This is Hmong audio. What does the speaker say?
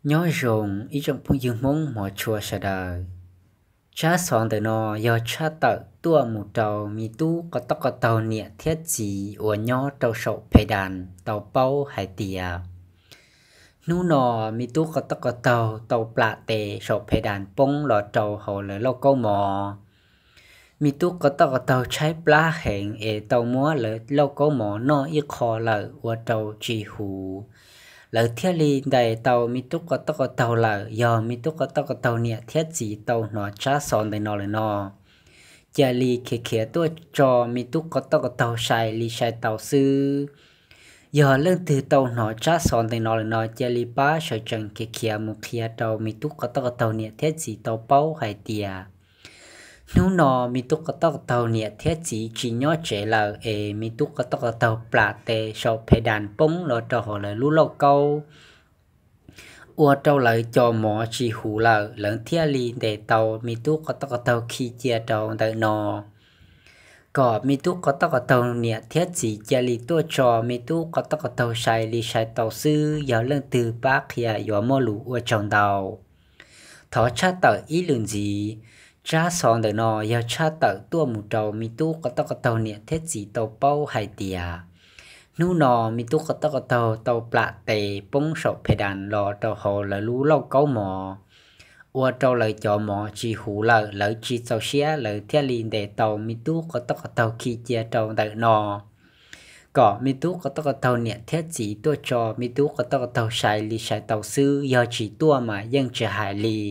Nyob zoo ib tsoom phooj ywg Hmoob hmov tshua sawv daws. Tsab xov ntawm no yog tshaj tawm tuaj mus rau me tub qov toj qov taug niam thiab txiv uas nyob rau saum phe das tau paub hais tias hnub no me tub qov toj qov taug tau plam tes saum phe das poob los rau hauv lawv lauj kaub mov. Me tub qov toj qov taug tshaib plab heev es tau muab lawv lauj kaub mov noj ib qho lawm ua rau tsis huv. Lawv thiaj li ntes tau me tub qov toj qov taug lawm. Yog me tub qov toj qov taug niam thiab txiv tau hnov tsab xov ntawm no lawm no, cia li khiav khiav tuaj tso me tub qov toj qov taug sai li sai tau xwb. Yog leej twg tau hnov tsab xov ntawm no lawm no cia li pab sawv tsees khiav khiav mus qhia rau me tub qov toj qov taug niam thiab txiv tau paub hais tias hnub no me tub qov toj qov taug niam thiab txiv tsis nyob tsev lawm es me tub qov toj qov taug plam tes saum phe das poob los rau hauv lawv lub lauj kaub ua rau lawv cov mov tsis huv lawm. Lawv thiaj li ntes tau me tub qov toj qov taug khi cia rau ntawm no, kom me tub qov toj qov taug niam thiab txiv cia li tuaj tso me tub qov toj qov taug sai li sai tau xwb. Yog leej twg pab qhia yuav muaj lus ua tsaug ntau. Thov tshaj tawm ib lwm ntxiv, tsab xov ntawm no yog tshaj tawm tuaj mus rau me tub qov toj qov taug niam thiab txiv tau paub hais tias hnub no me tub qov toj qov taug tau plam tes poob saum phe das los rau hauv lawv lub lauj kaub mov ua rau lawv cov mov tsis huv lawm. Lawv tsis txaus siab lawv thiaj li ntes tau me tub qov toj qov taug khi cia rau ntawm no, kom me tub qov toj qov taug niam thiab txiv tuaj tso me tub qov toj qov taug sai li sai tau xwb. Yog tsis tuaj mas yeej tsis hais li.